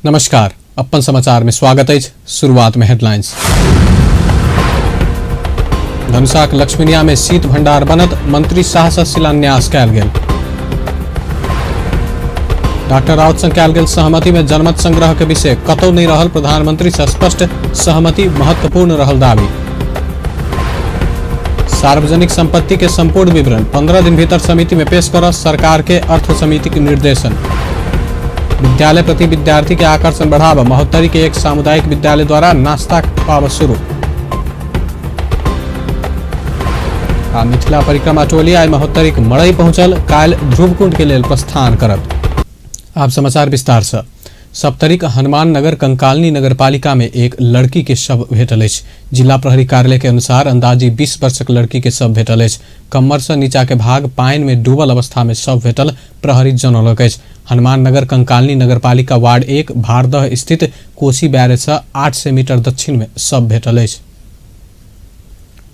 नमस्कार, अपन समाचार में स्वागत अछि। शुरुआत में हेडलाइंस। धनुषाक लक्ष्मीनिया में शीत भंडार बनत, मंत्री शाह से शिलान्यास कयल गेल। डॉक्टर राउत संग कयल गेल सहमति में जनमत संग्रह के विषय कतौ नहीं रहल, प्रधानमंत्री से स्पष्ट सहमति महत्वपूर्ण रहल दावी। सार्वजनिक संपत्ति के संपूर्ण विवरण 15 दिन भीतर समिति में पेश कर सरकार के अर्थ समिति के निर्देशन। विद्यालय प्रति विद्यार्थी के आकर्षण बढ़ावा महोत्तरी के एक सामुदायिक विद्यालय द्वारा नाश्ता पाव शुरू। आ मिथिला परिक्रमा टोली आइ महोत्तरीक मड़ई पहुंचल, काल्हि ध्रुवकुंड के लेल प्रस्थान करत। आप समाचार विस्तार से। सप्तरीक हनुमान नगर कंकालनी नगरपालिका में एक लड़की के शव भेटल अछि। जिला प्रहरी कार्यालय के अनुसार अंदाजी 20 वर्षक लड़की के शव भेटल अछि। कम्मर से नीचा के भाग पानि में डूबल अवस्था में शव भेटल प्रहरी जनौलक अछि। हनुमान नगर कंकालनी नगरपालिका वार्ड 1 भारदह स्थित कोसी बैरेज से 800 मीटर दक्षिण में शव भेटल अछि।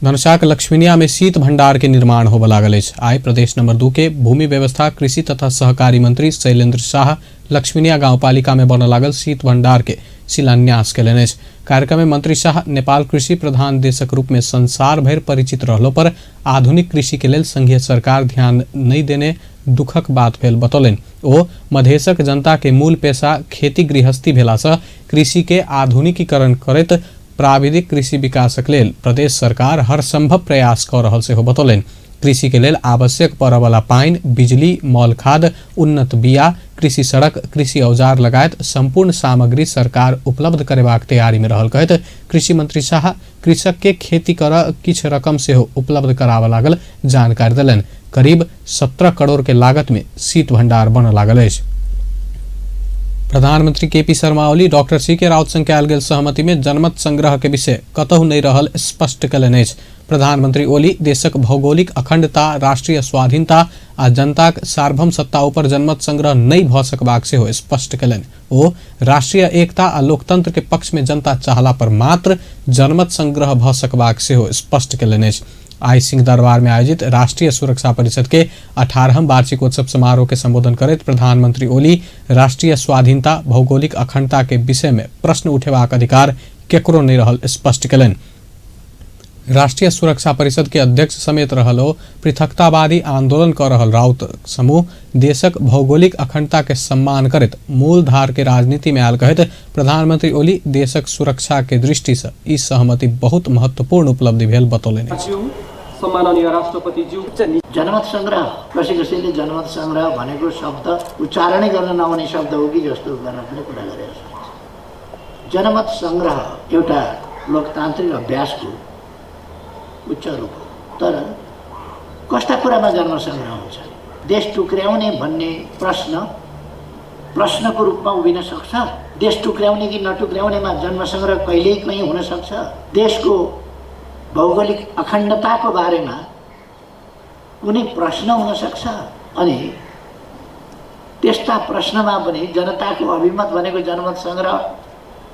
धनुषाक लक्ष्मीनिया में शीत भंडार के निर्माण होबय लागल अछि। आइ प्रदेश नंबर 2 के भूमि व्यवस्था कृषि तथा सहकारी मंत्री शैलेंद्र शाह लक्ष्मीनिया गांवपालिका में बनय लागल शीत भंडार के शिलान्यास कयलनि अछि। कार्यक्रम में मंत्री शाह नेपाल कृषि प्रधान देशक रूप में संसार भरि परिचित रहलो पर आधुनिक कृषि के लेल संघीय सरकार ध्यान नहि देने दुखक बात भेल बतौलनि। ओ मधेशक जनता के मूल पेशा खेती गृहस्थी भेला सँ कृषि के आधुनिकीकरण करैत प्राविधिक कृषि विकासक लेल प्रदेश सरकार हर संभव प्रयास कऽ रहल सेहो बतौलनि। कृषि के लेल आवश्यक पड़यवला पानि, बिजली, मल खाद, उन्नत बिया, कृषि सड़क, कृषि औजार लगायत संपूर्ण सामग्री सरकार उपलब्ध करेबाक तैयारी में रहल कहैत कृषि मंत्री शाह कृषक के खेती करऽ किछु रकम सेहो उपलब्ध कराबऽ लागल जानकारी देलनि। करीब 17 करोड़ के लागत में शीत भंडार बनऽ लागल अछि। प्रधानमंत्री के पी शर्मा ओली डॉक्टर सी के राउत संग कयल गेल सहमति में जनमत संग्रह के विषय कतहु नहि रहल स्पष्ट कयलनि अछि। प्रधानमंत्री ओली देशक भौगोलिक अखंडता, राष्ट्रीय स्वाधीनता आ जनताक सार्वभौम सत्ता ऊपर जनमत संग्रह नहि भऽ सकबाक सेहो स्पष्ट कयलनि। ओ राष्ट्रीय एकता आ लोकतंत्र के पक्ष में जनता चाहला पर मात्र जनमत संग्रह भऽ सकबाक सेहो स्पष्ट कयलनि अछि। आइ सिंह दरबार में आयोजित राष्ट्रीय सुरक्षा परिषद के 18वां वार्षिकोत्सव समारोह के संबोधन करैत प्रधानमंत्री ओली राष्ट्रीय स्वाधीनता, भौगोलिक अखंडता के विषय में प्रश्न उठेबाक अधिकार केकरो नहि रहल स्पष्ट कयलनि। राष्ट्रीय सुरक्षा परिषद के अध्यक्ष समेत रहल ओ पृथकतावादी आंदोलन कऽ रहल राउत समूह देशक भौगोलिक अखंडता के सम्मान करैत मूल धार के राजनीति में आयल कहैत प्रधानमंत्री ओली देशक सुरक्षा के दृष्टि से ई सहमति बहुत महत्वपूर्ण उपलब्धि भेल बतौलनि अछि। सम्माननीय राष्ट्रपतिज्यू। जनमत संग्रह कसै कसैले जनमत संग्रह भनेको शब्द उच्चारणै गर्न नआउने शब्द हो कि जस्तो गरेर पनि कुरा गरेको छ। जनमत संग्रह एउटा लोकतान्त्रिक अभ्यासको उच्च रूप हो, तर कस्ता कुरामा जनमत संग्रह हुन्छ? देश टुक्र्याउने भन्ने प्रश्न प्रश्नको रूपमा उभिन सक्छ? देश टुक्र्याउने कि नटुक्र्याउनेमा जनमत संग्रह कहिल्यै कहीँ हुन सक्छ? देशको भौगोलिक अखण्डताको बारेमा कुनै प्रश्न हुन सक्छ? अनि त्यस्ता प्रश्नमा पनि जनताको अभिमत भनेको जनमत संग्रह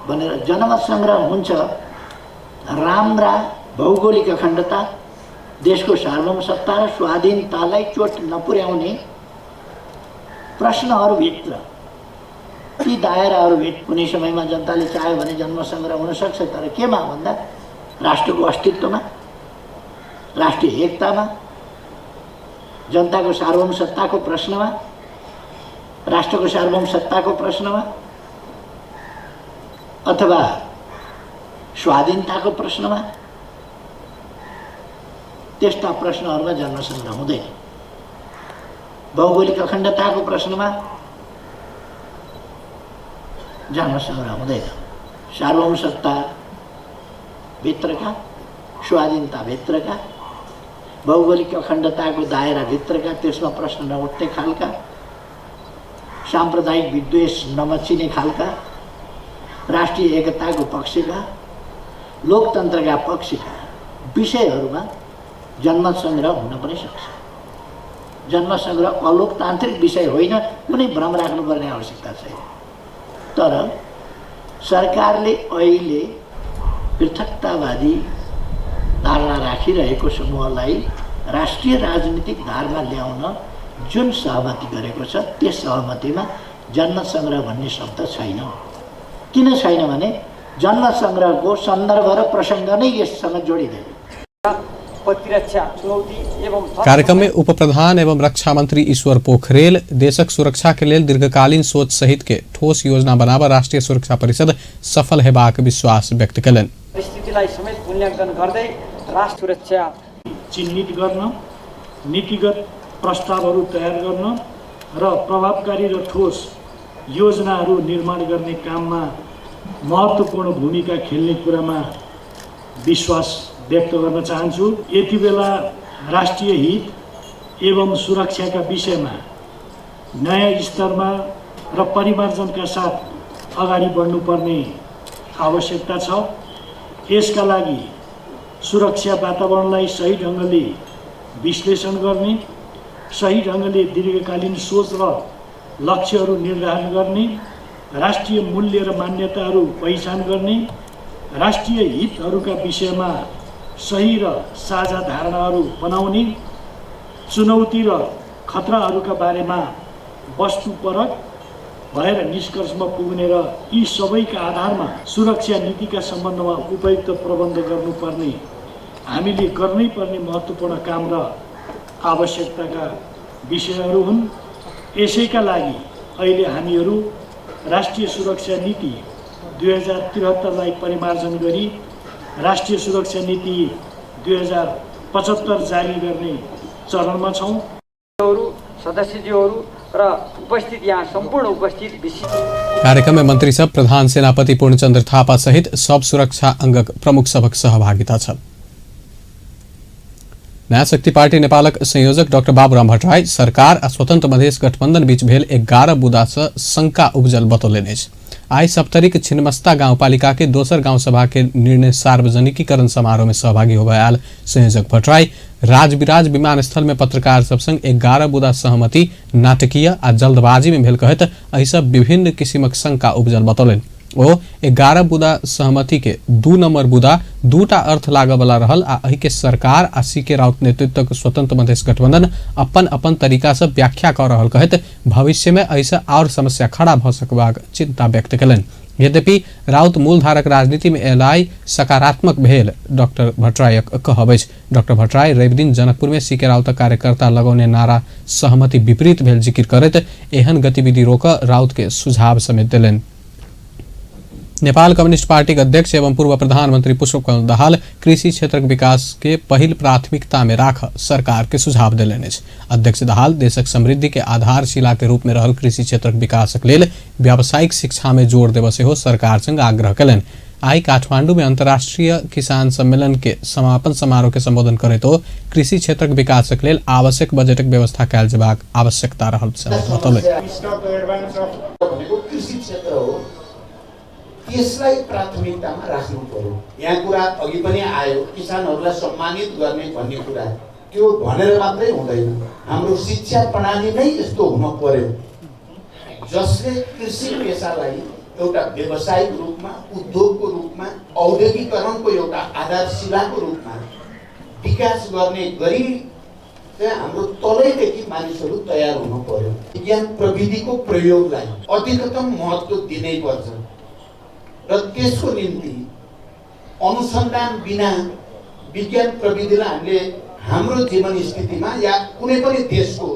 भनेर जनमत संग्रह हुन्छ। राम्रा भौगोलिक अखण्डता, देशको सार्वभौम सत्ता र स्वाधीनतालाई चोट नपुर्याउने प्रश्नहरूभित्र, ती दायराहरूभित्र कुनै समयमा जनताले चाह्यो भने जनमत संग्रह हुन सक्छ, तर केमा भन्दा राष्ट्रको अस्तित्वमा, राष्ट्रिय एकतामा, जनताको सार्वभौम सत्ताको प्रश्नमा, राष्ट्रको सार्वभौम सत्ताको प्रश्नमा अथवा स्वाधीनताको प्रश्नमा, त्यस्ता प्रश्नहरूमा जनमत संग्रह हुँदैन। भौगोलिक अखण्डताको प्रश्नमा जनमत संग्रह हुँदैन। सार्वभौम सत्ता भित्रका, स्वाधीनता भित्रका, भौगोलिक अखण्डताको दायरा भित्रका, त्यसमा प्रश्न नउठ्ने खालका, साम्प्रदायिक विद्वेष नमचिने खालका, राष्ट्रिय एकताको पक्षका, लोकतन्त्रका पक्षका विषयहरूमा जनमत संग्रह हुन पनि सक्छ। जनमत संग्रह अलोकतान्त्रिक विषय होइन, कुनै भ्रम राख्नुपर्ने आवश्यकता छैन। तर सरकारले अहिले पृथकतावादी धारणा राखिरहेको समूहलाई राष्ट्रिय राजनीतिक धारमा ल्याउन जुन सहमति गरेको छ, त्यस सहमतिमा जनमत संग्रह भन्ने शब्द छैन। किन छैन भने जनमत सङ्ग्रहको सन्दर्भ र प्रसङ्ग नै यससँग जोडिँदैन। प्रतिरक्षा चुनौती एवं कार्यक्रम में उप प्रधान एवं रक्षा मंत्री ईश्वर पोखरेल देशक सुरक्षा के लेल दीर्घकालीन सोच सहित के ठोस योजना बनाबऽ राष्ट्रिय सुरक्षा परिषद सफल हेबाक विश्वास व्यक्त कयलनि। स्थितिलाई समेत मूल्याङ्कन गर्दै राष्ट्र सुरक्षा चिन्हित गर्न, नीतिगत प्रस्तावहरू तयार गर्न र प्रभावकारी र ठोस योजनाहरू निर्माण गर्ने काममा महत्त्वपूर्ण भूमिका खेल्ने कुरामा विश्वास व्यक्त गर्न चाहन्छु। यति बेला राष्ट्रिय हित एवं सुरक्षाका विषयमा नयाँ स्तरमा र परिमार्जनका साथ अगाडि बढ्नुपर्ने आवश्यकता छ। यसका लागि सुरक्षा वातावरणलाई सही ढङ्गले विश्लेषण गर्ने, सही ढङ्गले दीर्घकालीन सोच र लक्ष्यहरू निर्धारण गर्ने, राष्ट्रिय मूल्य र मान्यताहरू पहिचान गर्ने, राष्ट्रिय हितहरूका विषयमा सही र साझा धारणाहरू बनाउने, चुनौती र खतराहरूका बारेमा वस्तुपरक भएर निष्कर्षमा पुग्ने र यी सबैका आधारमा सुरक्षा नीतिका सम्बन्धमा उपयुक्त प्रबन्ध गर्नुपर्ने हामीले गर्नै पर्ने महत्त्वपूर्ण काम र आवश्यकताका विषयहरू हुन्। यसैका लागि अहिले हामीहरू राष्ट्रिय सुरक्षा नीति 2073लाई परिमार्जन गरी राष्ट्रिय सुरक्षा नीति 2075 जारी गर्ने चरणमा छौँ। सदस्यज्यूहरू र उपस्थित यहाँ सम्पूर्ण उपस्थित विशिष्ट कार्यक्रम में मंत्री सब, प्रधान सेनापति पूर्णचंद्र थापा सहित सब सुरक्षा अंगक प्रमुख सभक सहभागिता छल। नया शक्ति पार्टी नेपालक संयोजक डॉक्टर बाबूराम भट्टराई सरकार आ स्वतंत्र मधेश गठबंधन बीच भेल 11 बुँदा से शंका उपजल बतौलनि अछि। आइ सप्तरीक छिन्नमस्ता गाउँपालिका के दोसर गाँव सभा के निर्णय सार्वजनिकीकरण समारोह में सहभागी होबय आयल संयोजक भट्टराई राजविराज विमानस्थल में पत्रकार सब संग 11 बुँदा सहमति नाटकीय आ जल्दबाजी में भेल कहैत एहिसँ विभिन्न किसिमक शंका उपजल बतौलनि। ओ 11 बुँदा सहमति के 2 नंबर बुँदा 2टा अर्थ लागऽ वाला रहल आ एहि के सरकार आ सी के राउत नेतृत्वक स्वतंत्र मधेश गठबंधन अपन अपन तरीका से व्याख्या कऽ रहल कहैत भविष्य में एहिसँ आओर समस्या खड़ा भऽ सकबाक चिंता व्यक्त कयलनि। यद्यपि राउत मूलधारक राजनीति में एलाइ सकारात्मक भेल डॉक्टर भट्टराईक कहब अछि। डॉक्टर भट्टराई रविदिन जनकपुर में सी के राउतक कार्यकर्ता लगौने नारा सहमति विपरीत भेल जिकिर करैत एहन गतिविधि रोकऽ राउत के सुझाव समेत देलनि। नेपाल कम्युनिस्ट पार्टी के अध्यक्ष एवं पूर्व प्रधानमंत्री पुष्पकमल दाहाल कृषि क्षेत्रक विकास के पहिल प्राथमिकता में राख सरकार के सुझाव देलनि अछि। अध्यक्ष दाहाल देशक समृद्धि के आधारशिला के रूप में रहल कृषि क्षेत्रक विकासक लेल व्यावसायिक शिक्षा में जोर देबऽ सेहो सरकार संग आग्रह कयलनि। आइ काठमांडू में अंतर्राष्ट्रीय किसान सम्मेलन के समापन समारोह के संबोधन करैत ओ कृषि क्षेत्रक विकासक लेल आवश्यक बजटक व्यवस्था कयल जेबाक आवश्यकता रहल समेत बतौलनि। कृषि क्षेत्र हो, त्यसलाई प्राथमिकतामा राख्नु पर्यो। यहाँ कुरा अघि पनि आयो, किसानहरूलाई सम्मानित गर्ने भन्ने कुरा त्यो भनेर मात्रै हुँदैन। हाम्रो शिक्षा प्रणाली नै यस्तो हुन पर्यो जसले कृषि पेसालाई एउटा व्यावसायिक रूपमा, उद्योगको रूपमा, औद्योगिकरणको एउटा आधारशिलाको रूपमा विकास गर्ने गरी चाहिँ हाम्रो तलैदेखि मानिसहरू तयार हुनु पर्यो। विज्ञान प्रविधिको प्रयोगलाई अधिकतम महत्त्व दिनै पर्छ र त्यसको निम्ति अनुसन्धान बिना विज्ञान प्रविधिलाई हामीले हाम्रो जीवन स्थितिमा या कुनै पनि देशको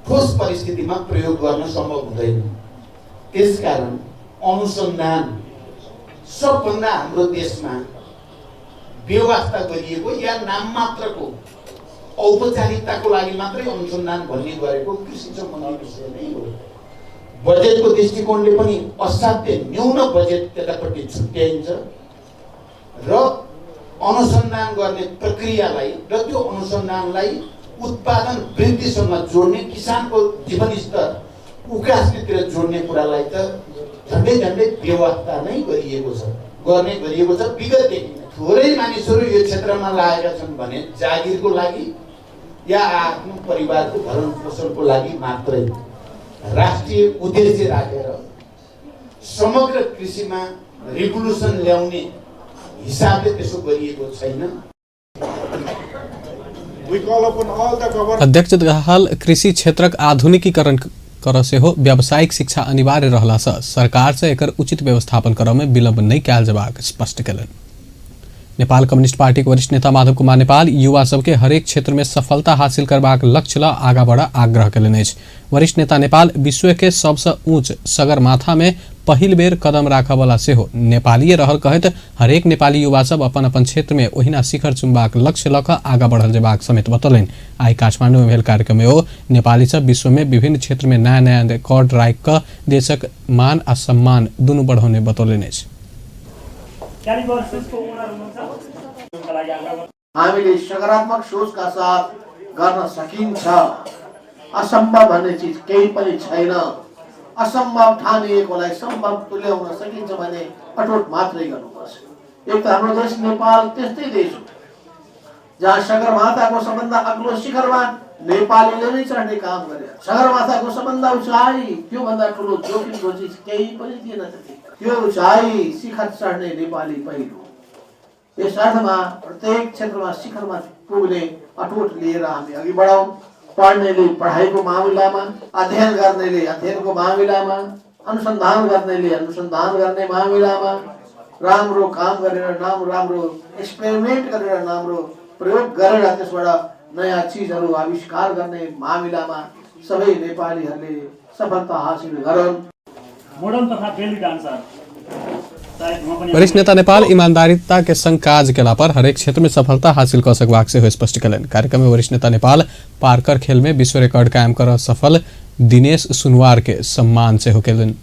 ठोस परिस्थितिमा प्रयोग गर्न सम्भव हुँदैन। त्यसकारण अनुसन्धान सबभन्दा हाम्रो देशमा व्यवस्था गरिएको या नाममात्रको औपचारिकताको लागि मात्रै अनुसन्धान भन्ने गरेको कृषि सम्बन्धी विषय नै हो। बजेटको दृष्टिकोणले पनि असाध्य न्यून बजेट त्यतापट्टि छुट्याइन्छ र अनुसन्धान गर्ने प्रक्रियालाई र त्यो अनुसन्धानलाई उत्पादन वृद्धिसँग जोड्ने, किसानको जीवनस्तर उकास्नेतिर जोड्ने कुरालाई त झन्डै झन्डै व्यवस्था नै गरिएको छ, गर्ने गरिएको छ विगतदेखि। थोरै मानिसहरू यो क्षेत्रमा लागेका छन् भने जागिरको लागि या आफ्नो परिवारको भरण पोषणको लागि मात्रै राष्ट्रिय उद्देश्य राखेर समग्र कृषिमा रिभोल्युसन ल्याउने हिसाबले त्यसो गरिएको छैन। अध्यक्ष दाहाल कृषि क्षेत्रक आधुनिकीकरण कर सेहो व्यावसायिक शिक्षा अनिवार्य रहलासँ सरकारसँ एकर उचित व्यवस्थापन करऽ मे विलम्ब नहि कयल जेबाक स्पष्ट कयलनि। नेपाल कम्युनिस्ट पार्टीक वरिष्ठ नेता माधव कुमार नेपाल युवा सबके हरेक क्षेत्र में सफलता हासिल करबाक लक्ष्य ल आगा बढ़ आग्रह कयलनि अछि। वरिष्ठ नेता नेपाल विश्व के सबसँ ऊँच सगरमाथा में पहिल बेर कदम राखऽवला सेहो नेपालीय रहल कहैत हरेक नेपाली युवा सब अपन अपन क्षेत्र में ओहिना शिखर चुमबाक लक्ष्य लऽ कऽ आगा बढ़ल जेबाक समेत बतौलनि। आइ काठमांडू में भेल कार्यक्रम में ओ नेपाली सब विश्व में विभिन्न क्षेत्र में नया नया रिकॉर्ड राखि कऽ देशक मान आ सम्मान दुनू बढ़ौने बतौलनि अछि। हामीले सकारात्मक सोचका साथ गर्न सकिन्छ। असम्भव भन्ने चिज केही पनि छैन। असम्भव ठानिएकोलाई सम्भव तुल्याउन सकिन्छ भने अटोट मात्रै गर्नुपर्छ। एक त हाम्रो देश नेपाल त्यस्तै देश हो जहाँ सगरमाथाको सबभन्दा अग्लो शिखरमा नेपालीले नै चढ्ने काम गरे। सगरमाथाको सबभन्दा उचाइ, त्योभन्दा ठुलो जोखिमको चिज केही पनि थिएन त्यति। त्यो उचाइ शिखर चढ्ने नेपाली पहिलो। यस अर्थमा प्रत्येक क्षेत्रमा शिखरमा पुग्ने अटोट लिएर हामी अघि बढौँ। पढ्नेले पढाइको मामिलामा, अध्ययन गर्नेले अध्ययनको मामिलामा, अनुसन्धान गर्नेले अनुसन्धान गर्ने मामिलामा, राम्रो काम गरेर, राम्रो एक्सपेरिमेन्ट गरेर, राम्रो प्रयोग गरेर त्यसबाट नयाँ चिजहरू आविष्कार गर्ने मामिलामा सबै नेपालीहरूले सफलता हासिल गरौँ। मोडल तथा बेली डान्सर। वरिष्ठ नेता नेपाल ईमानदारिता के संग काज केला पर हरेक क्षेत्र में सफलता हासिल कऽ सकबाक सेहो स्पष्ट कयलनि। कार्यक्रम में वरिष्ठ नेता नेपाल पार्कर खेल में विश्व रिकॉर्ड कायम कर सफल दिनेश सुनवार के सम्मान सेहो कयलनि।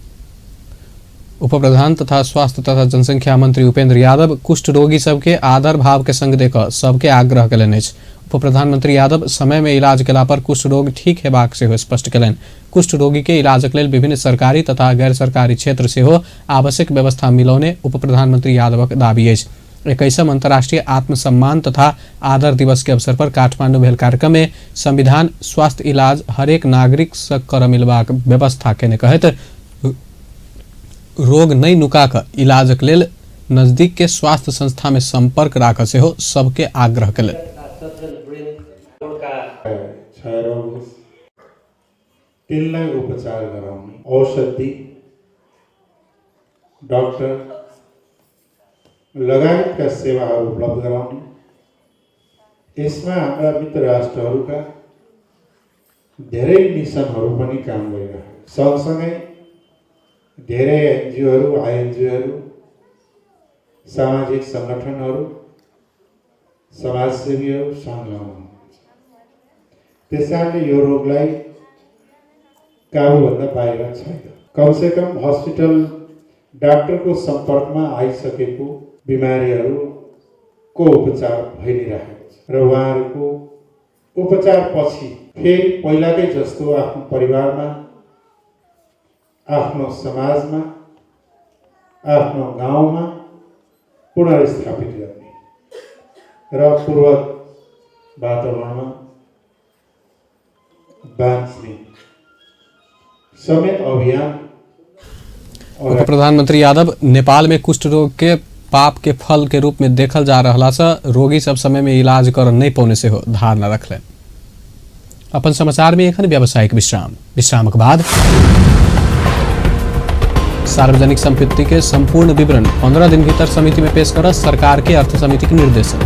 उप प्रधान तथा स्वास्थ्य तथा जनसंख्या मंत्री उपेंद्र यादव कुष्ठ रोगी सबके आदर भाव के संग देख सबके आग्रह कयलनि अछि। उप प्रधानमंत्री यादव समय में इलाज केला पर कुष्ठ रोग ठीक हेबाक सेहो स्पष्ट कयलनि। कुष्ठ रोगी के इलाजक लेल विभिन्न सरकारी तथा गैर सरकारी क्षेत्र सेहो आवश्यक व्यवस्था मिलौने उप प्रधानमंत्री यादवक दावी अछि। 21म अंतर्राष्ट्रीय आत्मसम्मान तथा आदर दिवस के अवसर पर काठमांडू भेल कार्यक्रम में संविधान स्वास्थ्य इलाज हरेक नागरिक से कर मिलबाक व्यवस्था केने कहैत रोग नहि नुका कऽ इलाजक लेल नजदीक के स्वास्थ्य संस्था में संपर्क राखऽ सेहो सबके आग्रह कयलनि। क्षयरोग त्यसलाई उपचार गराउने औषधि, डाक्टर लगायतका सेवाहरू उपलब्ध गराउने, यसमा हाम्रा मित्र राष्ट्रहरूका धेरै मिसनहरू पनि काम गरिरहेका। सँगसँगै धेरै एनजिओहरू, आइएनजिओहरू, सामाजिक सङ्गठनहरू, समाजसेवीहरू संलग्न हुनुहुन्छ। त्यस कारणले यो रोगलाई काबुभन्दा बाहिर छैन। कमसेकम हस्पिटल डाक्टरको सम्पर्कमा आइसकेको बिमारीहरूको उपचार भइ नै रहेको छ र उहाँहरूको उपचारपछि फेरि पहिलाकै जस्तो आफ्नो परिवारमा, आफ्नो समाजमा, आफ्नो गाउँमा पुनर्स्थापित गर्ने र पूर्व वातावरणमा बाँच्ने समेत अभियान। उप प्रधानमंत्री यादव नेपाल में कुष्ठ रोग के पाप के फल के रूप में देखल जा रहला से रोगी सब समय में इलाज कर नहीं पौने सेहो धारणा रखलनि। अपन समाचार में एखन व्यावसायिक विश्राम। विश्रामक बाद सार्वजनिक संपत्ति के संपूर्ण विवरण 15 दिन भीतर समिति में पेश कर सरकार के अर्थ समिति के निर्देशन।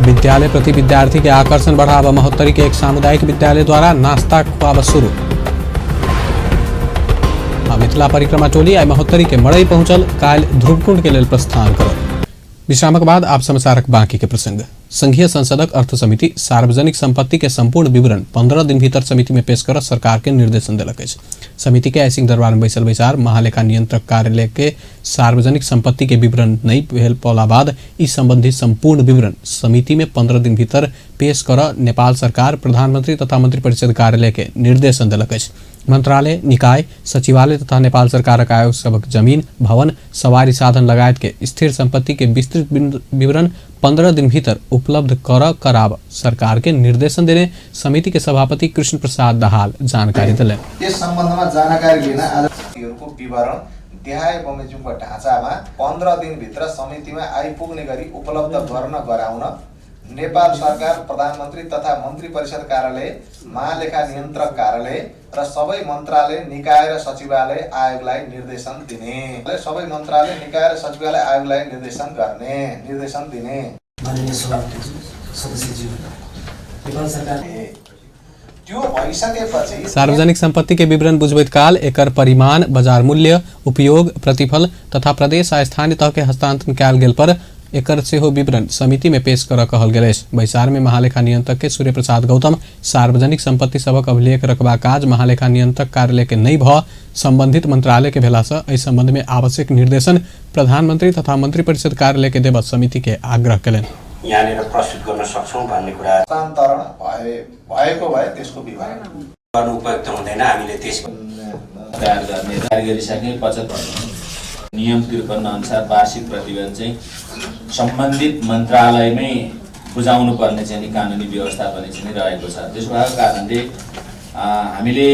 विद्यालय प्रति विद्यार्थी के आकर्षण बढ़ावा महोत्तरी के एक सामुदायिक विद्यालय द्वारा नाश्ता खुआब शुरू। मिथिला परिक्रमा टोली आइ महोत्तरी के मड़ई पहुंचल, काल्हि ध्रुवकुंड के लेल प्रस्थान करत। विश्रामक बाद आप समाचारक बाकी के प्रसंग। संघीय संसदक अर्थ समिति सार्वजनिक संपत्ति के संपूर्ण विवरण 15 दिन भीतर समिति में पेश कर सरकार के निर्देशन देलक अछि। समिति के आइ दरबार में बैसल बैसार महालेखा नियंत्रक कार्यालय के सार्वजनिक संपत्ति के विवरण नहीं भेल पौला बाद ई संबंधी संपूर्ण विवरण समिति में 15 दिन भीतर पेश कर नेपाल सरकार प्रधानमंत्री तथा मंत्रिपरिषद कार्यालय के निर्देशन देलक अछि। मंत्रालय, निकाय, सचिवालय तथा नेपाल सरकारक आयोग सभक जमीन, भवन, सवारी साधन लगायत के स्थिर संपत्ति के विस्तृत विवरण 15 दिन भीतर उपलब्ध कराब सरकार के निर्देशन देने समिति के सभापति कृष्ण प्रसाद दाहाल जानकारी दिले। यस सम्बन्धमा जानकारी लिन आजको विवरण देहाय बमोजिमको ढाँचामा 15 दिनभित्र समितिमा आइपुग्ने गरी उपलब्ध गर्न गराउन नेपाल सरकार, प्रधानमन्त्री तथा मन्त्री परिषद कार्यालय, महालेखा नियन्त्रक कार्यालय र सबै मन्त्रालय, निकाय र सचिवालय आयोगलाई निर्देशन दिने। सबै मन्त्रालय, निकाय र सचिवालय आयोगलाई निर्देशन गर्ने, निर्देशन दिने। माननीय सभापतिज्यू, सदस्यज्यू, नेपाल सरकार त्यो भइसकेपछि सार्वजनिक सम्पत्ति के विवरण बुझबैत काल एकर परिमाण, बाजार मूल्य, उपयोग, प्रतिफल तथा प्रदेश आ स्थानीय तह के हस्तांतरण कयल गेल पर एकर सेहो विवरण समिति में पेश करऽ कहल गेल अछि। बैसार में महालेखा नियंत्रक के सूर्य प्रसाद गौतम सार्वजनिक सम्पत्ति सभक अभिलेख रखबाक काज महालेखा नियंत्रक कार्यालय के नहि भऽ संबंधित मंत्रालय के भेला सँ एहि संबंध में आवश्यक निर्देशन प्रधानमंत्री तथा मंत्रिपरिषद कार्यालय के देबऽ समिति के आग्रह कयलनि। यहाँनिर प्रस्तुत गर्न सक्छौँ भन्ने कुरा हस्तान्तरण भएको भए त्यसको विवरण गर्नु उपयुक्त हुँदैन। हामीले त्यस तयार गर्ने, तयार गरिसके 75 नियम 53 अनुसार वार्षिक प्रतिवेदन चाहिँ सम्बन्धित मन्त्रालयमै बुझाउनु पर्ने चाहिँ नि कानुनी व्यवस्था पनि चाहिँ रहेको छ। त्यसो भएको कारणले हामीले,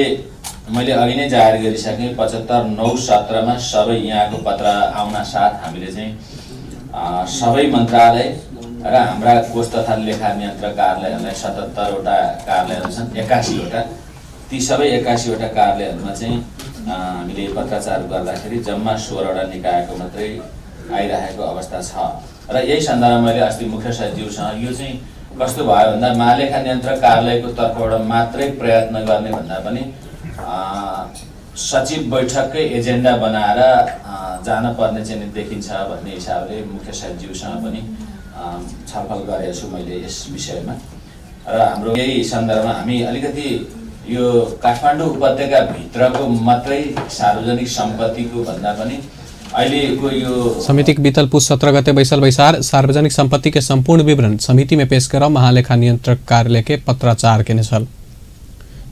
मैले अघि नै जाहेर गरिसकेँ, 75/9/17 सबै यहाँको पत्र आउन साथ हामीले चाहिँ सबै मन्त्रालय र हाम्रा कोष तथा लेखा नियन्त्रक कार्यालयहरूलाई, 77वटा कार्यालयहरू छन्, 81वटा, ती सबै 81वटा कार्यालयहरूमा चाहिँ हामीले पत्राचार गर्दाखेरि जम्मा 16वटा निकायको मात्रै आइरहेको अवस्था छ। र यही सन्दर्भमा मैले अस्ति मुख्य सचिवसँग यो चाहिँ कस्तो भयो भन्दा महालेखा नियन्त्रक कार्यालयको तर्फबाट मात्रै प्रयत्न गर्ने भन्दा पनि सचिव बैठककै एजेन्डा बनाएर जान पर्ने चाहिँ देखिन्छ भन्ने हिसाबले मुख्य सचिवसँग पनि छलफल गरेको छु मैले यस विषयमा। र हाम्रो यही सन्दर्भमा हामी अलिकति यो काठमाडौँ उपत्यकाभित्रको मात्रै सार्वजनिक सम्पत्तिको भन्दा पनि अहिलेको यो समितिक बीतल पुस 17 गते बैसल बैसार सार्वजनिक सम्पत्ति के सम्पूर्ण विवरण समिति में पेश कर महालेखा नियंत्रक कार्यालय के पत्राचार केने छल।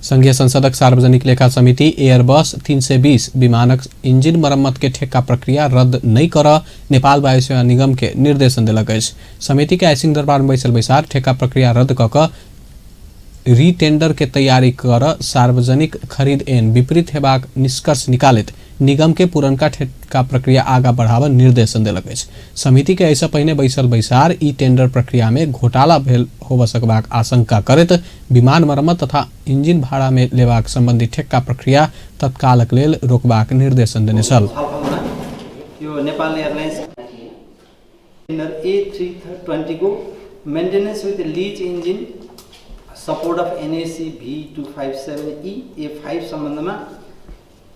संघीय संसदक सार्वजनिक लेखा समिति एयरबस 320 विमानक इंजिन मरम्मत के ठेक्का प्रक्रिया रद्द नहि कर नेपाल वायुसेवा निगम के निर्देशन देलक अछि। समिति के आइ दरबार में बैसल बैसार ठेक्का प्रक्रिया रद्द कऽ कऽ रीटेंडर के तैयारी कर सार्वजनिक खरीद ऐन विपरीत हेबाक निष्कर्ष निकालैत निगम के पुरनका ठेक्का प्रक्रिया आगा बढ़ाबऽ निर्देशन देलक अछि। समिति के एहिसँ पहिने बैसल बैसार ई टेंडर प्रक्रिया में घोटाला भेल होबऽ सकबाक आशंका करैत विमान मरम्मत तथा इंजिन भाड़ा में लेबाक संबंधी ठेक्का प्रक्रिया तत्कालक लेल रोकबाक निर्देशन देने छल। यो नेपाल एयरलाइन्स A320 को maintenance with lease engine support of NAC V257E A5 सम्बन्धमा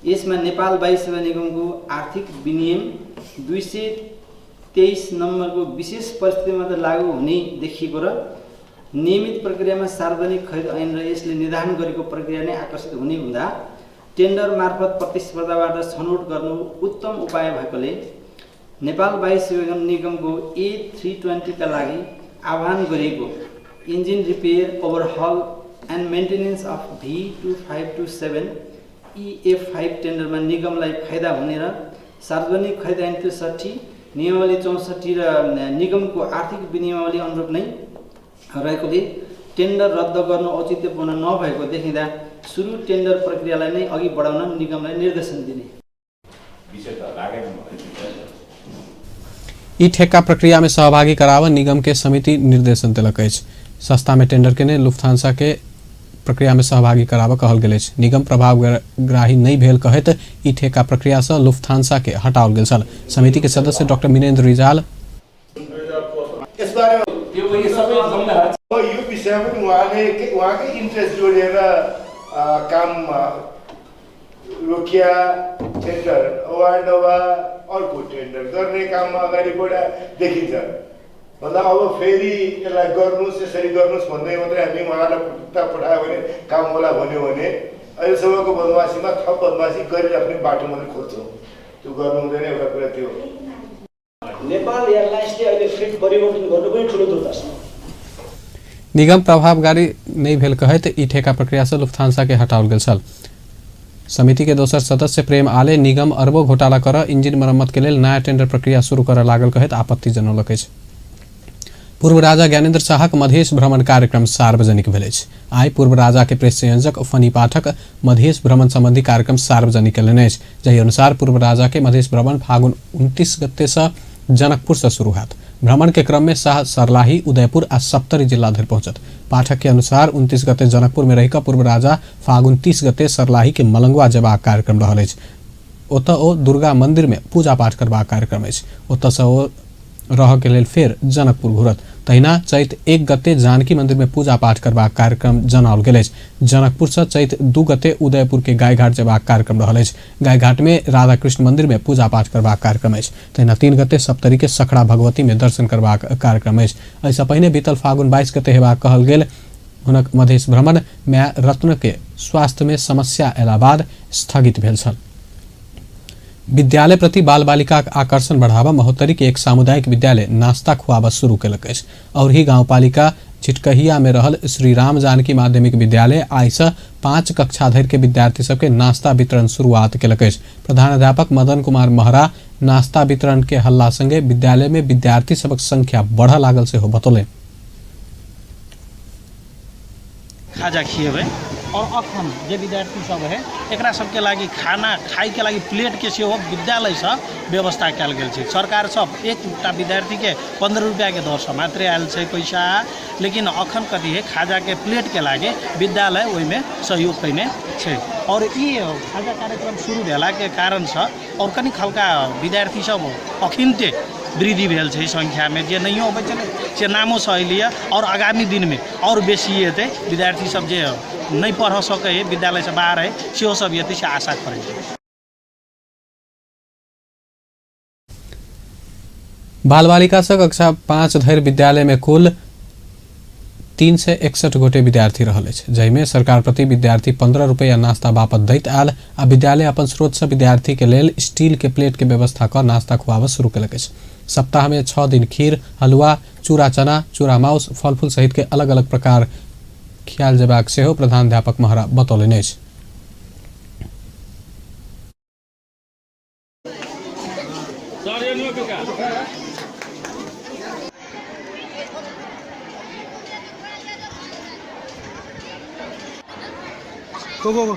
यसमा नेपाल वायुसेवा निगमको आर्थिक विनियम 223 नम्बरको विशेष परिस्थितिमा मात्र लागू हुने देखिएको र नियमित प्रक्रियामा सार्वजनिक खरिद ऐन र यसले निर्धारण गरेको प्रक्रिया नै आकर्षित हुने हुँदा टेन्डर मार्फत प्रतिस्पर्धाबाट छनौट गर्नु उत्तम उपाय भएकोले नेपाल वायुसेवा निगमको A320 का लागि आह्वान गरिएको engine repair, overhaul and maintenance of V2527 EF5 टेन्डरमा निगमलाई फाइदा हुने र सार्वजनिक खरिद ऐन 63, नियमावली 64 र निगमको आर्थिक विनियमावली अनुरूप नै रहेकोले टेन्डर रद्द गर्नु औचित्यपूर्ण नभएको देखिँदा सुरु टेन्डर प्रक्रियालाई नै अघि बढाउन निगमलाई निर्देशन दिने। ई ठेक्का प्रक्रिया में सहभागी कराबऽ निगम के समिति निर्देशन देलक अछि। सस्ता में टेंडर केने लुफ्थांसा के प्रक्रिया में सहभागी कराबऽ कहल गेल अछि। निगम प्रभावग्राही नहि भेल कहैत ई ठेक्का प्रक्रिया सँ लुफ्थांसा के हटाओल गेल छल। समिति के सदस्य डॉक्टर मीनेन्द्र रिजाल यो विषयमा पनि उहाँले उहाँकै इन्ट्रेस्ट जोडेर काम रोकिया, टेन्डर अवार्ड नभए अर्को टेन्डर गर्ने काममा अगाडि बढा देखिन्छ। भन्दा अब फेरि यसलाई गर्नुहोस्, यसरी गर्नुहोस् भन्दै मात्रै हामी उहाँलाई पठायो भने काम होला भन्यो भने अहिलेसम्मको बदमासीमा थप बदमासी गरिराख्ने बाटो मात्रै खोज्छौँ, त्यो गर्नु हुँदैन। एउटा कुरा त्यो नेपाल एयरलाइन्सले अहिले फ्लिट परिवर्तन गर्नु पनि ठुलो दुर्दशा। निगम प्रभावकारी नहि भेल कहैत ई ठेका प्रक्रिया सँ लुफ्थांसा के हटाओल गेल छल। समिति के दोसर सदस्य प्रेम आले निगम अरबों घोटाला कर इंजिन मरम्मत के लेल नया टेंडर प्रक्रिया शुरू करऽ लागल कहैत आपत्ति जनौलक अछि। पूर्व राजा ज्ञानेन्द्र शाहक मधेश भ्रमण कार्यक्रम सार्वजनिक भेल अछि। आइ पूर्व राजा के प्रेस संयोजक फनी पाठक मधेश भ्रमण संबंधी कार्यक्रम सार्वजनिक कयलनि अछि। जाहि अनुसार पूर्व राजा के मधेश भ्रमण फागुन 29 गते सँ जनकपुर सँ शुरू होयत। भ्रमण के क्रम में शाह सर्लाही, उदयपुर आ सप्तरी जिला धरि पहुंचत। पाठक के अनुसार 29 गते जनकपुर में रहिकऽ पूर्व राजा फागुन 30 गते सर्लाही के मलंगवा जेबाक कार्यक्रम रहल अछि। ओतऽ ओ दुर्गा मंदिर में पूजा पाठ करबाक कार्यक्रम अछि। ओतऽ सँ ओ रहऽ के लेल फेर जनकपुर घुरत। तहिना चैत 1 गते जानकी मंदिर में पूजा पाठ करबाक कार्यक्रम जनाओल गेल अछि। जनकपुर सँ चैत 2 गते उदयपुर के गायघाट जेबाक कार्यक्रम रहल अछि। गायघाट में राधा कृष्ण मंदिर में पूजा पाठ करबाक कार्यक्रम अछि। तहिना 3 गते सप्तरी के सखड़ा भगवती में दर्शन करबाक कार्यक्रम अछि। एहिसँ पहिने बीतल फागुन 22 गते हेबाक कहल गेल हुनक मधेश भ्रमण माय रत्न के स्वास्थ्य में समस्या अयला बाद स्थगित भेल छल। विद्यालय प्रति बाल बालिकाक आकर्षण बढ़ावा महोत्तरी के एक सामुदायिक विद्यालय नाश्ता खुआबऽ शुरू केलक अछि। और ही गाउँपालिका छिटकहिया में रहल श्री राम जानकी माध्यमिक विद्यालय आइ सँ 5 कक्षा धरि के विद्यार्थी सबके नाश्ता वितरण शुरुआत केलक अछि। प्रधानाध्यापक मदन कुमार महरा नाश्ता वितरण के हल्ला संगे विद्यालय में विद्यार्थी सबक संख्या बढ़ऽ लागल सेहो बतौलनि। खाजा खिएबै और अखन जे विद्यार्थी सब है एकरा सबके लागि खाना खाइके लागि प्लेटके सेहो विद्यालयसँ व्यवस्था कयल गेल छै। सरकार सब एकटा विद्यार्थीके 15 रुपैआके दरसँ मात्रे आयल छै पैसा, लेकिन अखन कथी है खाजाके प्लेटके लागि विद्यालय ओहिमे सहयोग कयने छै। और ई खाजा कार्यक्रम शुरू भेलाके कारणसँ और कनि खलका विद्यार्थी सब अखिनते वृद्धि भेल छै संख्यामे, जे नहियो अबै छलै से नामोसँ अयलैए और आगामी दिनमे और बेसी एतै विद्यार्थी सब जे नहि पढ़ सकै है विद्यालयसँ बाहर है सेहो सब एतै से आशा करै छी। बाल बालिका सँ कक्षा 5 धरि विद्यालय में कुल 361 गोटे विद्यार्थी रहल अछि, जाहिमे सरकार प्रति विद्यार्थी 15 रुपैआ नाश्ता बापत दैत आयल आ विद्यालय अपन स्रोत सँ विद्यार्थी के लेल स्टील के प्लेट के व्यवस्था कऽ नाश्ता खुआबऽ शुरू केलक अछि। सप्ताह में 6 दिन खीर, हलुआ, चूड़ा चना, चूड़ा माउस, फलफूल सहित के अलग अलग प्रकार खियाल जेबाक सेहो प्रधानाध्यापक महरा बतौलनि अछि। Go, go, go.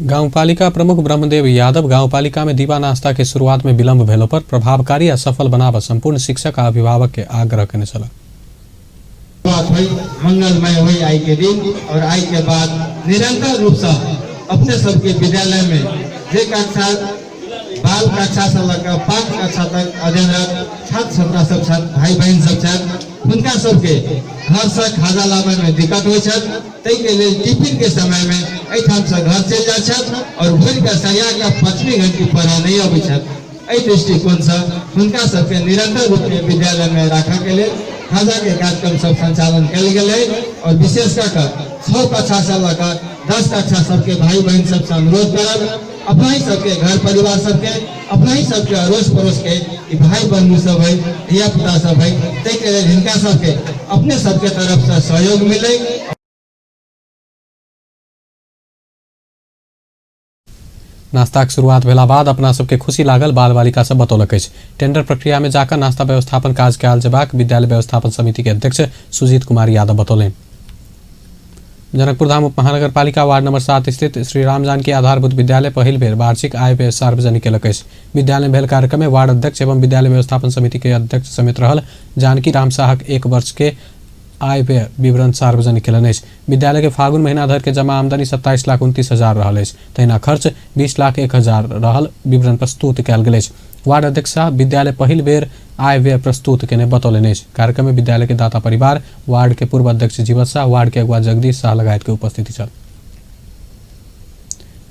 गाउँपालिका प्रमुख ब्रह्मदेव यादव गाउँपालिका में दीवा नाश्ता के शुरुआत में विलंब भेलो पर प्रभावकारी आ सफल बनाबऽ संपूर्ण शिक्षक आ अभिभावक के आग्रह केने छलाह। बात हुई मंगलमय हुई आई के दिन और आई के बाद निरंतर रूप से अपने सबके विद्यालय में जे कक्षा बाल कक्षा से लग 5 कक्षा तक अध्ययनरत छात्र छात्रा सब छथि, भाई बहन सब छथि, हुनका सबके घर से खाजा लाबे में दिक्कत होइ छथि, ताहिके लेल टिफिन के समय में एहिठाम से घर चलि जाइ छथि और घुरि कऽ सरिया कऽ 5वीं घंटी पढ़ऽ नहि अबै छथि। एहि दृष्टिकोण से हुनका सबके निरंतर रूप में विद्यालय में राखऽ के लेल खाजा के कार्यक्रम सब संचालन कयल गेलै और विशेष कऽ कऽ 6 कक्षा से लऽ कऽ 10 कक्षा सबके भाई बहन सबसे अनुरोध करब, अपना ही सबके घर परिवार सबके, अपना ही सबके अड़ोस पड़ोस के ई भाई बंधु सब है, धिया पुता सब है, ताहिके लेल हिनका सबके अपने सबके तरफ से सहयोग मिले। नाश्ताक शुरुआत भेला बाद अपना सबके खुशी लागल बाल बालिका सब बतौलक अछि। टेंडर प्रक्रिया में जाकर नाश्ता व्यवस्थापन काज कयल जेबाक विद्यालय व्यवस्थापन समिति के अध्यक्ष सुजीत कुमार यादव बतौलनि। जनकपुर धाम उप महानगरपालिका वार्ड नंबर 7 स्थित श्री राम जानकी आधारभूत विद्यालय पहिल बेर वार्षिक आय व्यय सार्वजनिक केलक अछि। विद्यालय में भेल कार्यक्रम में वार्ड अध्यक्ष एवं विद्यालय व्यवस्थापन समिति के अध्यक्ष समेत रहल जानकी राम साहक 1 वर्ष के आय व्यय विवरण सार्वजनिक केलनि अछि। विद्यालय के फागुन महीना धरि के जमा आमदनी 27,29,000 रहल अछि, तहिना खर्च 20,01,000 रहल विवरण प्रस्तुत कयल गेल अछि। वार्ड अध्यक्ष शाह विद्यालय पहिल बेर आय व्यय प्रस्तुत केने बतौलनि अछि। कार्यक्रम में विद्यालय के दाता परिवार, वार्ड के पूर्व अध्यक्ष जीवत शाह, वार्ड के अगुआ जगदीश शाह लगायत के उपस्थिति छल।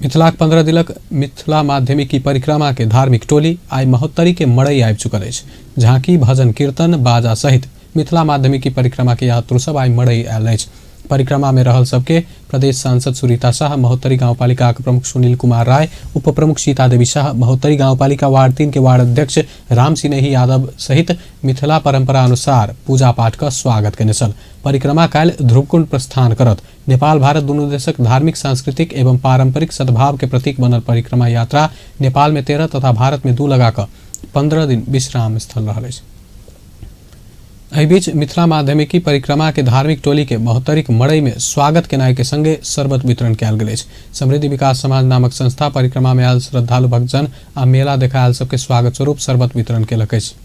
मिथिलाक 15 दिनक मिथिला माध्यमिकी परिक्रमा के धार्मिक टोली आइ महोत्तरी के मड़ई आबि चुकल अछि। झांकी, भजन कीर्तन, बाजा सहित मिथिला माध्यमिकी परिक्रमा के यात्रु सब आइ मड़ई आयल अछि। परिक्रमा में रहल सबके प्रदेश सांसद सुरीता शाह, महोत्तरी गाउँपालिका के प्रमुख सुनील कुमार राय, उप प्रमुख सीता देवी शाह, महोत्तरी गाउँपालिका वार्ड 3 के वार्ड अध्यक्ष राम सिनेही यादव सहित मिथिला परंपरा अनुसार पूजा पाठ का स्वागत केने छल। परिक्रमा काल्हि ध्रुवकुंड प्रस्थान करत। नेपाल भारत दुनू देशक धार्मिक, सांस्कृतिक एवं पारंपरिक सद्भाव के प्रतीक बनल परिक्रमा यात्रा नेपाल में 13 तथा भारत में 2 लगा कऽ 15 दिन विश्राम स्थल रहल अछि। एहि बीच मिथिला माध्यमिकी परिक्रमा के धार्मिक टोली के महोत्तरीक मड़ई में स्वागत केनाइ के संगे शरबत वितरण कयल गेल अछि। समृद्धि विकास समाज नामक संस्था परिक्रमा में आयल श्रद्धालु भक्तजन आ मेला देखा आयल सबके स्वागत स्वरूप शरबत वितरण केलक अछि।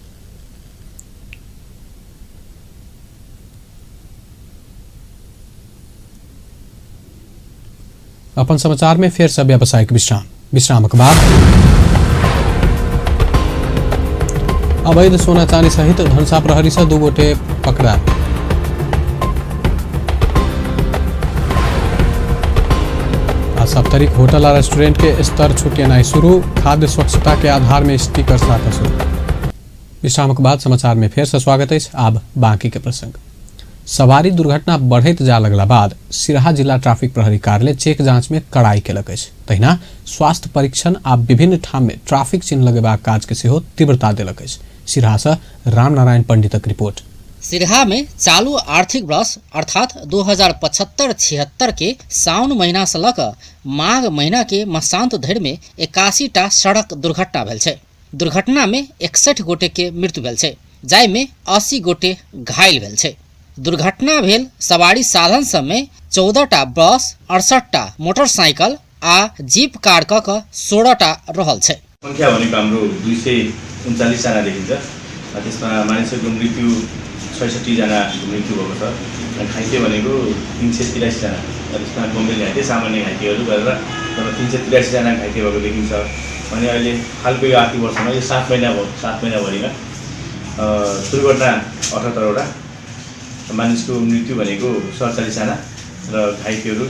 अपन समाचार में फेर से व्यावसायिक विश्राम। विश्रामक बाद अवैध सोना चांदी सहित धनसा प्रहरी से 2 गोटे पकड़ा। आ सप्तरीक होटल आ रेस्टोरेंट के स्तर छुटेनाइ शुरू, खाद्य स्वच्छता के आधार में स्टिकर साटऽ शुरू। विश्रामक बाद समाचार में फेर से स्वागत अछि। आब बाकी के प्रसंग। सवारी दुर्घटना बढ़ैत जा लगला बाद सिरहा जिला ट्रैफिक प्रहरी कार्यालय चेक जांच में कड़ाई केलक अछि। तहिना स्वास्थ्य परीक्षण आ विभिन्न ठाम में ट्रैफिक चिन्ह लगेबाक काज के सेहो तीव्रता देलक अछि। सिरहा से रामनारायण पंडितक रिपोर्ट। सिरहा में चालू आर्थिक वर्ष अर्थात 2075-76 के साउन महीना से लऽ कऽ माघ महीना के मसांत धरि में 81 टा सड़क दुर्घटना भेल छै। दुर्घटना में 61 गोटे के मृत्यु भेल छै, जाहि में 80 गोटे घायल भेल छै। दुर्घटना भेल सवारी साधन सब में 14 टा बस, 68 टा मोटरसाइकिल आ जीप कार कऽ कऽ 16 टा रहल छै। संख्या भनेको हाम्रो 239 जना देखिन्छ। त्यसमा मानिसहरूको मृत्यु 66 जनाको मृत्यु भएको छ। घाइते भनेको 383 जना, त्यसमा गम्भीर घाइते, सामान्य घाइतेहरू गरेर 383 जना घाइते भएको देखिन्छ। अनि अहिले हालको यो आर्थिक वर्षमा यो 7 महिना भयो, 7 महिनाभरिमा दुर्घटना 78 वटा, मानिसको मृत्यु भनेको 47 जना र घाइतेहरू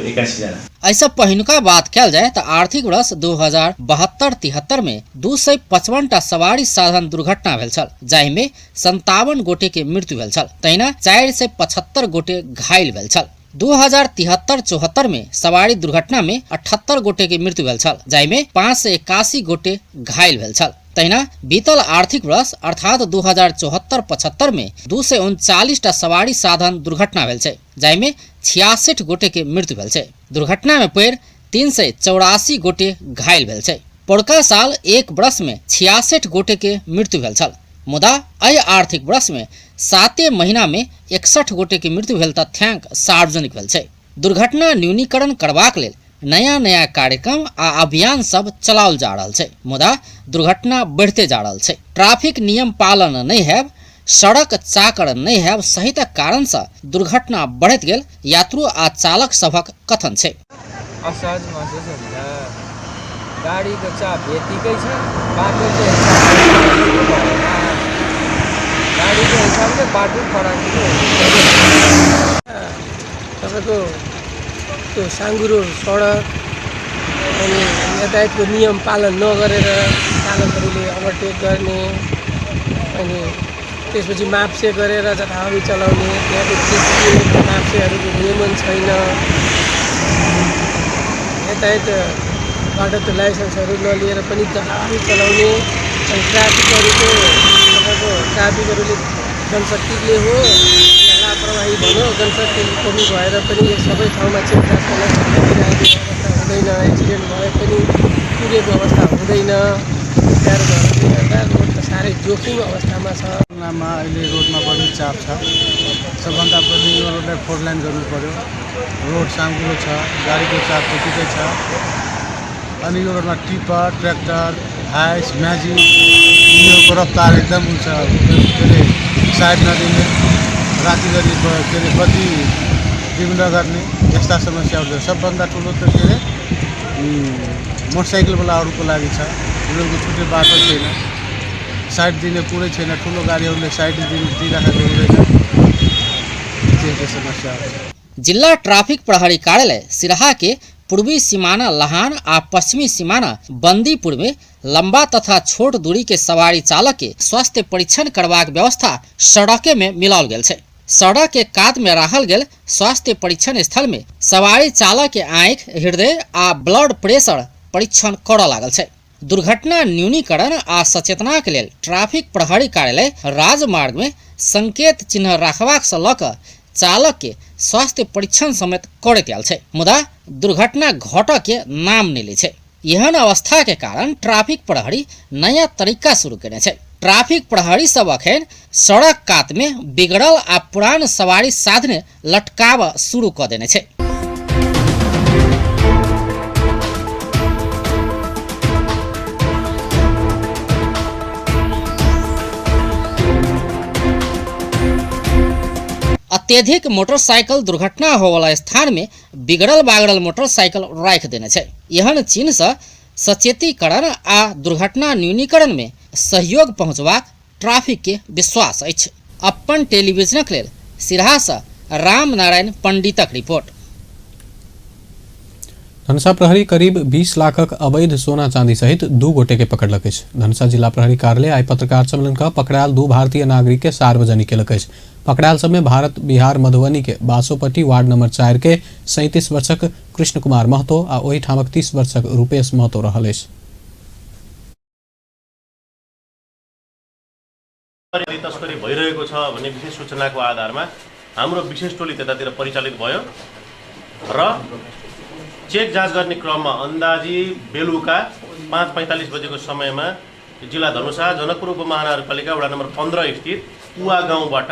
81 जना। ऐसा पहिनुका बात कयल जाय त आर्थिक वर्ष 2072-73 में 255 टा सवारी साधन दुर्घटना भेल छल, जाहि में 57 गोटे के मृत्यु भेल छल, तहिना 475 गोटे घायल भेल छल। 2073-74 में सवारी दुर्घटना में 78 गोटे के मृत्यु भेल छल, जाहि में 581 गोटे घायल भेल छल। तहिना बीतल आर्थिक वर्ष अर्थात 2074-75 में 239 टा सवारी साधन दुर्घटना भेल छै, जाहि में 66 गोटे के मृत्यु भेल छै। दुर्घटना में पड़ि 384 गोटे घायल भेल छै। पौरका साल एक वर्ष में 66 गोटे के मृत्यु भेल छल, मुदा एहि आर्थिक वर्ष में 7 महीना में 61 गोटे के मृत्यु भेल तथ्यांक सार्वजनिक भेल छै। दुर्घटना न्यूनीकरण करबाक लेल नया नया कार्यक्रम आ अभियान सब चलाओल जा रहल छै, मुदा दुर्घटना बढ़ते जा रहल छै। ट्रैफिक नियम पालन नहि हैब, सड़क चाकर नहि हैब सहितक कारण से दुर्घटना बढ़ैत गेल यात्रु आ चालक सभक कथन छै। असहज महसुस हुन्छ, गाडीको चाप यतिकै छ, बाटोको हिसाबले भएन, गाडीको हिसाबले बाटो फराकिलो हुन्छ। तपाईँको त्यो साँगुरो सडक अनि यातायातको नियम पालन नगरेर चालकहरूले ओभरटेक गर्ने अनि त्यसपछि माप्से गरेर जताभावी चलाउने, त्यहाँको चिप्सिएको माप्सेहरूको नियमन छैन, यातायात बाटो त्यो लाइसेन्सहरू नलिएर पनि जताभावी चलाउने अनि ट्राफिकहरूको तपाईँको ट्राफिकहरूले जनशक्तिले हो या लापरवाही भनौँ, जनशक्तिको कमी भएर पनि यो सबै ठाउँमा चेक जाँच गर्न सकिरहेको अवस्था हुँदैन, एक्सिडेन्ट भए पनि पुगेको अवस्था हुँदैन। गाह्रो भएकोले गर्दा रोड त साह्रै जोखिम अवस्थामा छ। अहिले रोडमा बढी चाप छ। सबभन्दा पहिले यो रोडलाई फोर लाइन गर्नु पर्यो। रोड साँघुरो छ, गाडीको चाप त्यतिकै छ। अनि यो रोडमा टिप्पर, ट्र्याक्टर, हाइस, म्याजिक यिनीहरूको रफ्तार एकदम हुन्छ। के अरे साइड नदिने, रातिघरि के अरे बत्ती डिम नगर्ने यस्ता समस्याहरू छ। सबभन्दा ठुलो त के अरे मोटरसाइकलवालाहरूको लागि छ, उनीहरूको छुट्टै बाटो छैन, साइड दिने कुरै छैन, ठुलो गाडीहरूले साइड दिइराखेको हुँदैन। त्यो समस्याहरू छ। जिल्ला ट्राफिक प्रहरी कार्यालय सिरहा के पूर्वी सीमाना लहान आ पश्चिमी सीमाना बंदीपुर में लंबा तथा छोट दूरी के सवारी चालक के स्वास्थ्य परीक्षण करबाक व्यवस्था सड़के में मिलाओल गेल छै। सड़क के कात में राखल गेल स्वास्थ्य परीक्षण स्थल में सवारी चालक के आँखि, हृदय आ ब्लड प्रेशर परीक्षण करऽ लागल छै। दुर्घटना न्यूनीकरण आ सचेतना के लेल ट्रैफिक प्रहरी कार्यालय राजमार्ग में संकेत चिन्ह राखबाक से लऽ कऽ चालक के स्वास्थ्य परीक्षण समेत करैत आयल छै, मुदा दुर्घटना घटऽ के नाम नहि लै छै। एहन अवस्था के कारण ट्रैफिक प्रहरी नया तरीका शुरू केने छै। ट्रैफिक प्रहरी सब अखन सड़क कात में बिगड़ल आ पुरान सवारी साधन लटकाव शुरू क देने छै। अत्यधिक मोटरसाइकिल दुर्घटना होवला स्थान में बिगड़ल बागड़ल मोटरसाइकिल राखि देने छै। एहन चिन्ह से सचेतीकरण आ दुर्घटना न्यूनीकरण में सहयोग पहुंचबाक ट्रैफिक के विश्वास अछि। अपन टेलीविजनक लेल सिरहा से रामनारायण पंडितक रिपोर्ट। धनुषा प्रहरी करीब 20 लाखक अवैध सोना चांदी सहित 2 गोटे के पकड़लक अछि। धनुषा जिला प्रहरी कार्यालय आइ पत्रकार सम्मेलन क पकड़ायल 2 भारतीय नागरिक के सार्वजनिक केलक अछि। पकड़ायल सब में भारत बिहार मधुबनी के बासोपट्टी वार्ड नंबर 4 के 37 वर्षक कृष्ण कुमार महतो आ ओहि ठामक 30 वर्षक रूपेश महतो रहल अछि। तस्करी भइरहेको छ भन्ने विशेष सूचनाको आधारमा हाम्रो विशेष टोली त्यतातिर परिचालित भयो र चेक जाँच गर्ने क्रममा अन्दाजी बेलुका 5:45 बजेको समयमा जिल्ला धनुषा जनकपुर उपमहानगरपालिका वडा नम्बर 15 स्थित कुवा गाउँबाट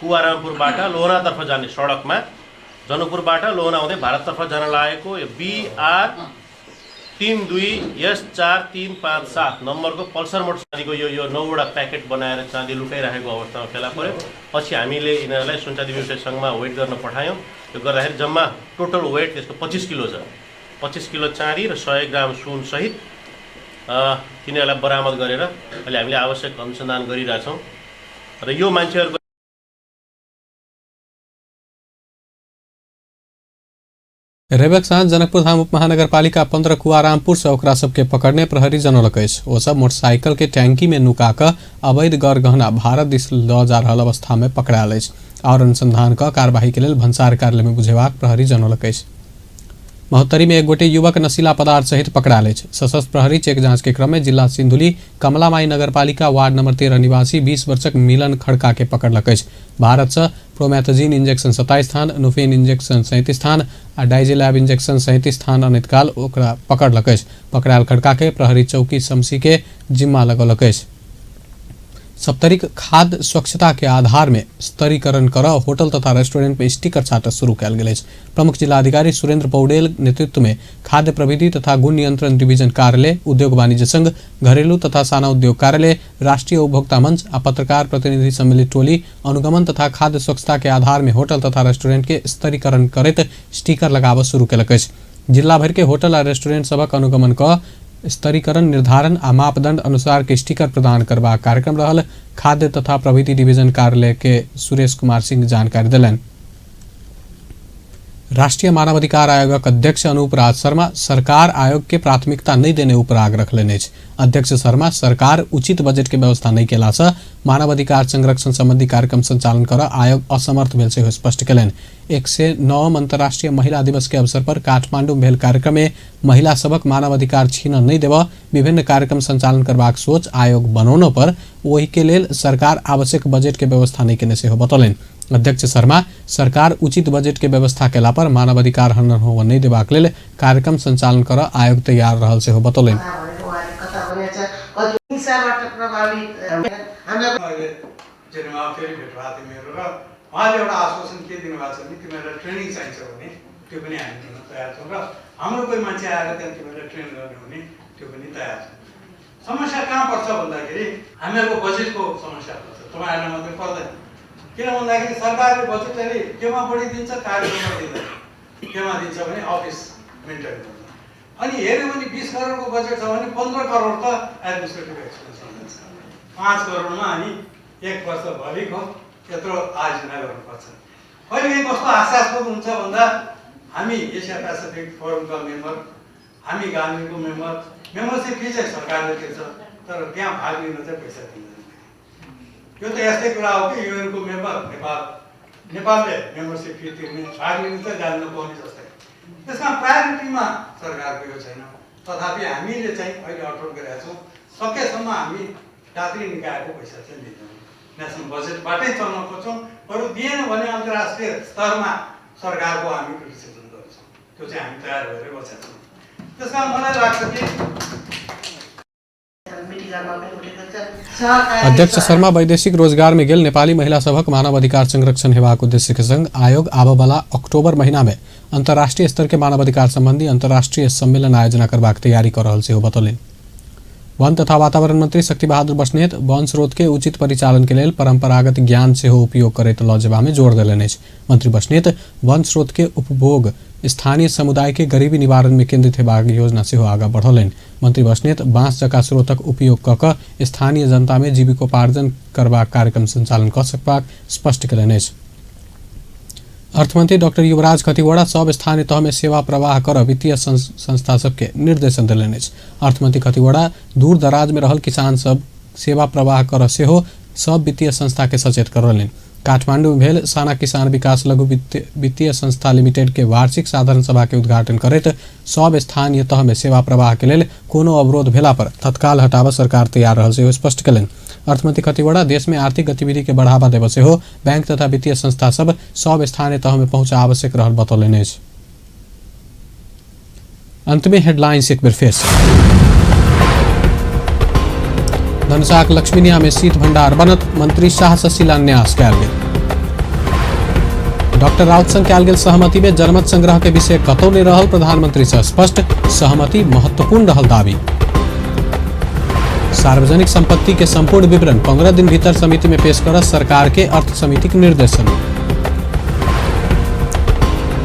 कुवारामपुरबाट लोहनातर्फ जाने सडकमा जनकपुरबाट लोहना हुँदै भारततर्फ जान लागेको यो BR 32S4357 नम्बरको पल्सर मोटरसाइकलको यो 9वटा प्याकेट बनाएर चाँदी लुकाइराखेको अवस्थामा फेला पर्यो। पछि हामीले यिनीहरूलाई सुनचाँदी व्यवसाय सङ्घमा वेट गर्न पठायौँ। त्यो गर्दाखेरि जम्मा टोटल वेट त्यसको 25 किलो छ। 25 किलो चाँदी र 100 ग्राम सुन सहित तिनीहरूलाई बरामद गरेर अहिले हामीले आवश्यक अनुसन्धान गरिरहेछौँ र यो मान्छेहरूको रविक साँझ जनकपुरधाम उपमहानगरपालिका 15 कुआरामपुर से ओकरा सबके पकड़ने प्रहरी जनौलक अछि। ओ सब मोटरसाइकिल के टैंकी में नुका कऽ अवैध गरगहना भारत दिस लऽ जा रहल अवस्था में पकड़ायल अछि। और अनुसंधान कऽ कार्यवाही के लेल भन्सार कार्यालय में बुझेबाक प्रहरी जनौलक अछि। महोत्तरी में एक गोटे युवक नशीला पदार्थ सहित पकड़ायल अछि। सशस्त्र प्रहरी चेक जांच के क्रम में जिला सिंधुली कमलामाई नगरपालिका वार्ड नंबर 13 निवासी 20 वर्षक मिलन खड़का के पकड़लक अछि। भारत से प्रोमेथाजीन इंजेक्शन 27 थान, नुफेन इंजेक्शन 37 थान आ डाइजेलैब इंजेक्शन 37 थान अनैत काल ओकरा पकड़लक अछि। पकड़ायल खड़का के प्रहरी चौकी शमसी के जिम्मा लगौलक अछि। सप्तरीक खाद्य स्वच्छता के आधार में स्तरीकरण कर होटल तथा रेस्टोरेंट में स्टिकर छाटऽ शुरू कयल गेल अछि। प्रमुख जिलाधिकारी सुरेंद्र पौडेल नेतृत्व में खाद्य प्रविधि तथा गुण नियंत्रण डिवीजन कार्यालय, उद्योग वाणिज्य संघ, घरेलू तथा साना उद्योग कार्यालय, राष्ट्रीय उपभोक्ता मंच आ पत्रकार प्रतिनिधि सम्मिलित टोली अनुगमन तथा खाद्य स्वच्छता के आधार में होटल तथा रेस्टोरेंट के स्तरीकरण करैत स्टिकर लगाबऽ शुरू केलक अछि। जिला भरि के होटल आ रेस्टोरेंट सभक अनुगमन कऽ स्तरीकरण निर्धारण आ मापदंड अनुसार के स्टिकर प्रदान करबाक कार्यक्रम रहल खाद्य तथा प्रविधि डिवीजन कार्यालय के सुरेश कुमार सिंह जानकारी देलनि। राष्ट्रीय मानवाधिकार आयोगक अध्यक्ष अनूप राज शर्मा सरकार आयोग के प्राथमिकता नहीं देने उपराग रखलनि अछि। अध्यक्ष शर्मा सरकार उचित बजट के व्यवस्था नहीं केला से मानवाधिकार संरक्षण संबंधी कार्यक्रम संचालन कर आयोग असमर्थ भेल सेहो स्पष्ट केलनि। 109 अंतर्राष्ट्रीय महिला दिवस के अवसर पर काठमांडू में भेल कार्यक्रम में महिला सबक मानवाधिकार छीन नहीं देव विभिन्न कार्यक्रम संचालन करबाक सोच आयोग बनौने पर ओहि के लेल सरकार आवश्यक बजट के व्यवस्था नहीं केने सेहो बतौलनि। अध्यक्ष शर्मा सरकार उचित बजट के व्यवस्था केला पर मानवाधिकार हनन होबय नहीं देबाक लेल कार्यक्रम संचालन कर आयोग तैयार रहल सेहो बतौलनि। उहाँले एउटा आश्वासन के दिनुभएको छ भने तिमीहरूलाई ट्रेनिङ चाहिन्छ भने त्यो पनि हामी दिन तयार छौँ र हाम्रो कोही मान्छे आएर त्यहाँ तिमीहरूलाई ट्रेन गर्ने भने त्यो पनि तयार छौँ। समस्या कहाँ पर्छ भन्दाखेरि हामीहरूको बजेटको समस्या पर्छ, तपाईँहरूलाई मात्रै पर्दैन। किन भन्दाखेरि सरकारले बजेट अहिले केमा बढी दिन्छ, कार्यक्रममा दिँदैन, केमा दिन्छ भने अफिस मेन्टेन गर्छ। अनि हेऱ्यो भने 20 करोडको बजेट छ भने 15 करोड त एडमिनिस्ट्रेटिभ एक्सपेन्समा जान्छ, 5 करोडमा अनि एक वर्षभरिको त्यत्रो आयोजना गर्नुपर्छ। कहिलेकाहीँ कस्तो हास्यास्पद हुन्छ भन्दा हामी एसिया पेसिफिक फोरमका मेम्बर, हामी गान्धीको मेम्बर, मेम्बरसिप फी चाहिँ सरकारले तिर्छ तर त्यहाँ भाग लिन चाहिँ पैसा दिँदैन। यो त यस्तै कुरा हो कि युएनको मेम्बर नेपाल, नेपालले मेम्बरसिप फी तिर्ने, भाग लिनु चाहिँ जान नपाउने जस्तै। त्यसमा प्रायोरिटीमा सरकारको यो छैन। तथापि हामीले चाहिँ अहिले अठोट गरेका छौँ सकेसम्म हामी दात्री निकायको पैसा चाहिँ लिँदैनौँ, नेसनल बजेटबाटै चल्न खोज्छौँ। बरु दिएन भने अन्तर्राष्ट्रिय स्तरमा सरकारको हामी क्रिटिसिजम गर्छौँ, त्यो चाहिँ हामी तयार भएर बसेका छौँ। त्यस कारण मलाई लाग्छ कि मिटिङमा पनि उठेको अध्यक्ष शर्मा वैदेशिक रोजगार में गेल नेपाली महिला सभक मानवाधिकार संरक्षण हेबाक उद्देश्य के संग आयोग आबयवला अक्टूबर महीना में अंतर्राष्ट्रीय स्तर के मानवाधिकार संबंधी अंतर्राष्ट्रीय सम्मेलन आयोजना करबाक तैयारी कर रहल सेहो बतौलनि। वन तथा वातावरण मंत्री शक्ति बहादुर बस्नेत वन स्रोत के उचित परिचालन के लेल परंपरागत ज्ञान सेहो उपयोग करैत लऽ जेबा में जोर देलनि अछि। मंत्री बस्नेत वन स्रोत के उपभोग स्थानीय समुदाय के गरीबी निवारण में केंद्रित हेबाक योजना सेहो आगाँ बढ़ौलनि। मंत्री बस्नेत बांस जकाँ स्रोतक उपयोग कऽ कऽ स्थानीय जनता में जीविकोपार्जन करबाक कार्यक्रम संचालन कऽ सकबाक स्पष्ट कयलनि अछि। अर्थमंत्री डॉक्टर युवराज खतिवड़ा सब स्थानीय तह में सेवा प्रवाह कर वित्तीय संस्था सबके निर्देशन देलनि अछि। अर्थमंत्री खतिवड़ा दूर दराज में रहल किसान सब सेवा प्रवाह कर सेहो सब वित्तीय संस्था के सचेत करौलनि। काठमांडू में भेल साना किसान विकास लघु वित्तीय संस्था लिमिटेड के वार्षिक साधारण सभा के उद्घाटन करैत सब स्थानीय तह में सेवा प्रवाह के लेल कोनो अवरोध भेला पर तत्काल हटाबऽ सरकार तैयार रहल सेहो स्पष्ट कयलनि। अर्थमंत्री खतिवड़ा देश में आर्थिक गतिविधि के बढ़ावा देबऽ सेहो बैंक तथा वित्तीय संस्था सब सब स्थानीय तह में पहुंचा आवश्यक रहल बतौलनि अछि। अंत में हेडलाइंस एक बेर फेर से। धनुषाक लक्ष्मीनिया में शीत भंडार बनत, मंत्री शाह से शिलान्यास कयल गेल। डॉक्टर राउत संग कयल गेल सहमति में जनमत संग्रह के विषय कतौ नहि रहल प्रधानमंत्री से स्पष्ट, सहमति महत्वपूर्ण रहल दावी। सार्वजनिक संपत्ति के संपूर्ण विवरण 15 दिन भीतर समिति में पेश कर सरकार के अर्थ समिति के निर्देशन।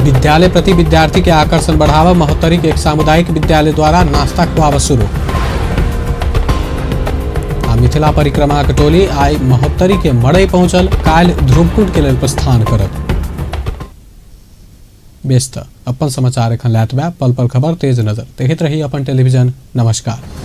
विद्यालय प्रति विद्यार्थी के आकर्षण बढ़ावा महोत्तरी के एक सामुदायिक विद्यालय द्वारा नाश्ता खुआब शुरू। आ मिथिला परिक्रमा के टोली आइ महोत्तरी के मड़ई पहुंचल, काल्हि ध्रुवकुंड के लेल प्रस्थान करत। बेस त अपन समाचार एखन लैत बा, पल पल खबर तेज नजर देखैत रही अपन टेलीविजन। नमस्कार।